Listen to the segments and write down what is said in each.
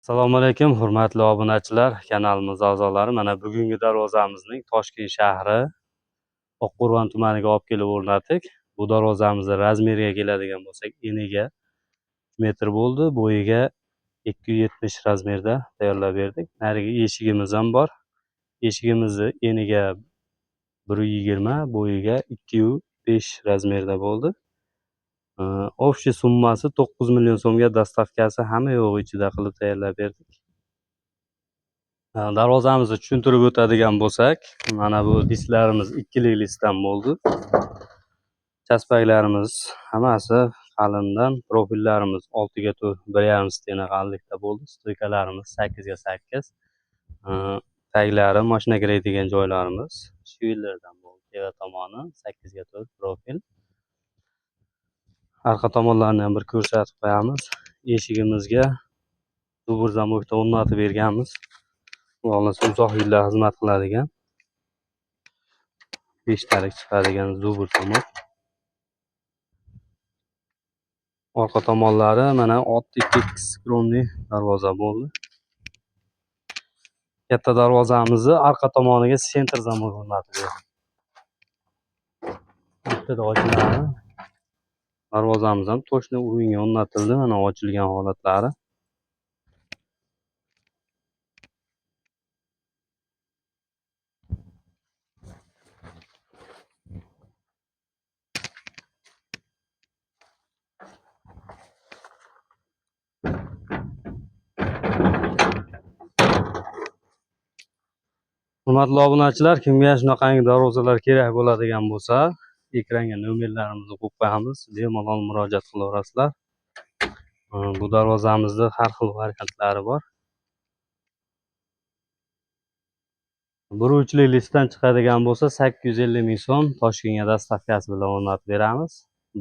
Assalomu alaykum, hurmatli obunachilar, kanalimiz a'zolari. Mana bugungi darvozamizning Toshkent shahri Oqqo'rg'on tumaniga olib kelib o'rnatdik. Bu darvozamizni razmeriga keladigan bo'lsak, eniga 3 metr bo'ldi, bo'yiga 270 razmerda tayyorlab berdik. Narigi eshigimiz ham bor. Eshigimizni eniga 1.20, bo'yiga 2.5 razmerda bo'ldi. Общий summasi 9 million so'mga dostavkasi hamma yo'g'i ichida qilib tayyorlab berdik. Darvozamizni tushuntirib o'tadigan bo'lsak, mana bu disklarimiz ikkilik listdan bo'ldi. Chaspaklarimiz hammasi qalindan, profillarimiz 6 ga 4, 1.5 stena qalinlikda bo'ldi. Stoykalarimiz 8 ga 8. Taglari, mashina kiradigan joylarimiz shvilerdan bo'ldi. Tepa tomoni 8 ga 4 profil. Arqa tomonlarini ham bir ko'rsatib qo'yamiz. Eshigimizga zubur zamokda o'rnatib berganmiz. Xudo xohlasa uzoq yillar xizmat qiladigan, 5 talik chiqadigan zubur zamok. Orqa tomonlari mana oddiy tekis skromniy darvoza bo'ldi. Katta darvozamizni arqa tomoniga sentr zamok o'rnatib berdik. Bittada ochiladi. Darvozamiz ham точно уровень ga o'rnatildi, mana ochilgan holatlari. Hurmatli obunachilar, kimga shunaqangi darvozalar kerak bo'ladigan bo'lsa, ekranga nomerlarimizni qo'yib qo'yamiz, bemalol murojaat qilaverasizlar. Bu darvozamizni har xil variantlari bor. Bir uchlik listdan chiqadigan bo'lsa 850 ming so'm Toshkentga dostavkasi bilan o'rnatib beramiz.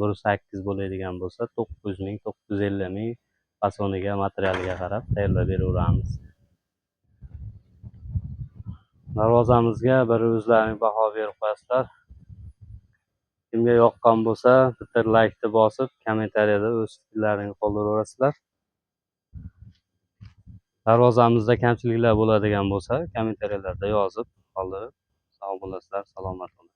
1.8 bo'ladigan bo'lsa 900 ming, 950 ming fasoniga, materialiga qarab tayyorlab beraveramiz. Darvozamizga bir o'zlaring baho berib qo'yasizlar. Kimga yoqqan bo'lsa, bitta laykni bosib, kommentariyada o'z fikrlaringni qoldiraverasizlar. Darvozamizda kamchiliklar bo'ladigan bo'lsa, kommentariyalarda yozib qoldirib, sog' bo'lasizlar, salomat bo'lasizlar.